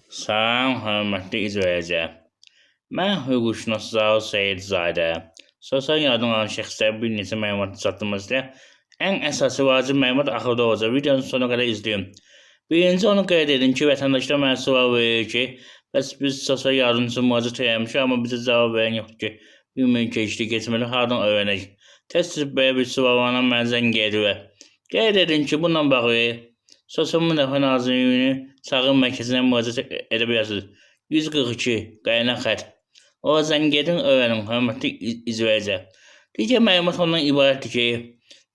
Salam, hörmətli izləyicilər. Mən hüquqşünas Zaur Seyidzadə. Sosial yardım alan şəxslərə bir neçə məlumat çatdırmaq istəyirəm. Ən əsası vacib məlumat axırda olacaq. Videonun sonuna qədər izləyin. Birinci onu qeyd edin ki, vətəndaşlar mənə sual verir ki, bəs biz sosial yardım üçün müraciət eləmişik, amma bizə cavab verən yoxdur ki, bir gün keçdi, keçmədi, hardan öyrənək? Tez-tez belə bir suallarla mənə zəng edirlər. Qeyd edin ki, bununla bağlı Sosial Müdafiə Nazirliyinin çağrı mərkəzinə müraciət edə bilərsiniz. 142 qaynar xətt. Ora zəng edin, öyrənin, hörmətli izləyicilər. Digər məlumat ondan ibarətdir ki,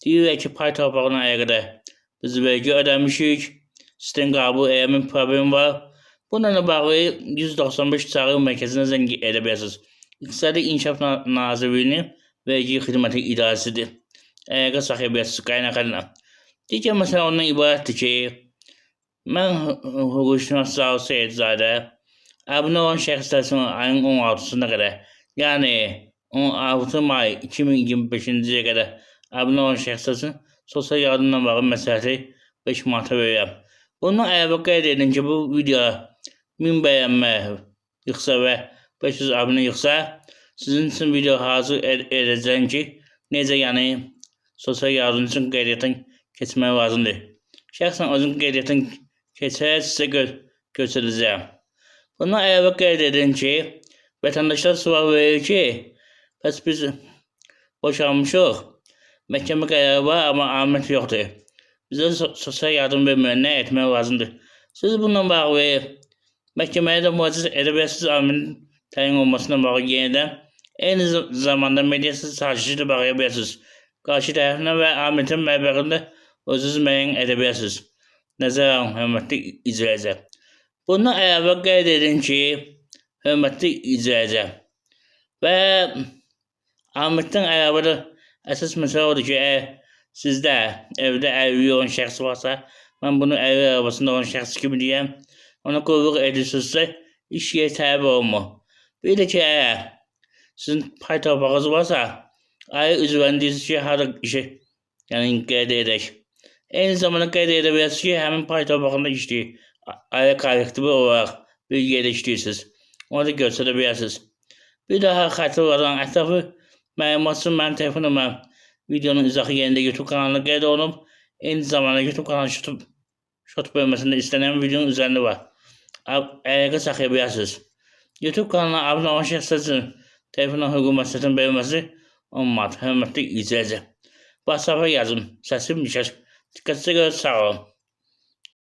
deyirlər ki, pay torpağına əlaqədar biz vergi ödəmişik, sistem qəbul eləmə problemi var. Bununla bağlı 195 çağrı mərkəzinə zəng edə bilərsiniz. İqtisadi İnkişaf Nazirliyinin vergi xidməti idarəsidir. Əlaqə saxlaya bilərsiniz qaynar xəttlə. Digər məsələ ondan ibarətdir ki, mən hüquqşünas Zaur Seyidzadə abunə olan şəxslər üçün ayın 16-sına qədər, yəni 16 may 2025-ci ilə qədər abunə olan şəxslər üçün sosial yardımla bağlı məsləhəti 5 manata verirəm. Bundan əlavə qeyd edin ki, bu video 1000 bəyənmə yığsa və 500 abunə yığsa, sizin üçün video hazır edəcəm ki, necə yəni sosial yardım üçün qeydiyyatdan keçmək lazımdır. Şəxsən özüm qeydiyyatdan keçərək sizə göstərəcəm. Bundan əlavə qeyd edin ki, vətəndaşlar sual verir ki, bəs biz boşanmışıq, məhkəmə qərarı var, amma amət yoxdur. Bizə sosial yardım vermir, nə etmək lazımdır? Siz bununla bağlı məhkəməyə də müraciət edə bilərsiniz, amirin təyin olmasına bağlı yenidən. Eyni zamanda mediasiz sazişi də bağlaya bilərsiniz. Qarşı tərəflə və amirin məbləğini də özünüz müəyyən edə bilərsiniz. Nəzərə alın, hörmətli izləyicilər. Bundan əlavə qeyd edin ki, hörmətli izləyicilər və Ahmetdən əlavə də əsas məsələ odur ki, əgər sizdə evdə əlilliyi olan şəxs varsa, mən bunu əlillik arabasında olan şəxs kimi deyəm, ona qulluq edirsinizsə, iş yeri tələb olunmur. Bir də ki, əgər sizin pay torpağınız varsa, ailə üzvlərini deyirsiniz ki, harda işi, yəni qeyd edək. Eyni zamanda qeyd edə bilərsiniz ki, həmin pay torpağında işləyir. Ailə kollektivi olaraq bir yerdə işləyirsiniz. Onu da göstərə bilərsiniz. Bir daha xatırladan ətraflı məlumat üçün mənim telefon nömrəm videonun izahı yerində YouTube kanalına qeyd olunub. Eyni zamanda YouTube kanalı short bölməsində istənilən videonun üzərində var. Əlaqə saxlaya bilərsiniz. YouTube kanalına abunə olan şəxslər üçün telefonla hüquq məsləhətin verilməsi 10 manat. Hörmətli izləyicilər. WhatsApp-a yazın. Səsim düşər. Diqqətinizə görə sağ olun.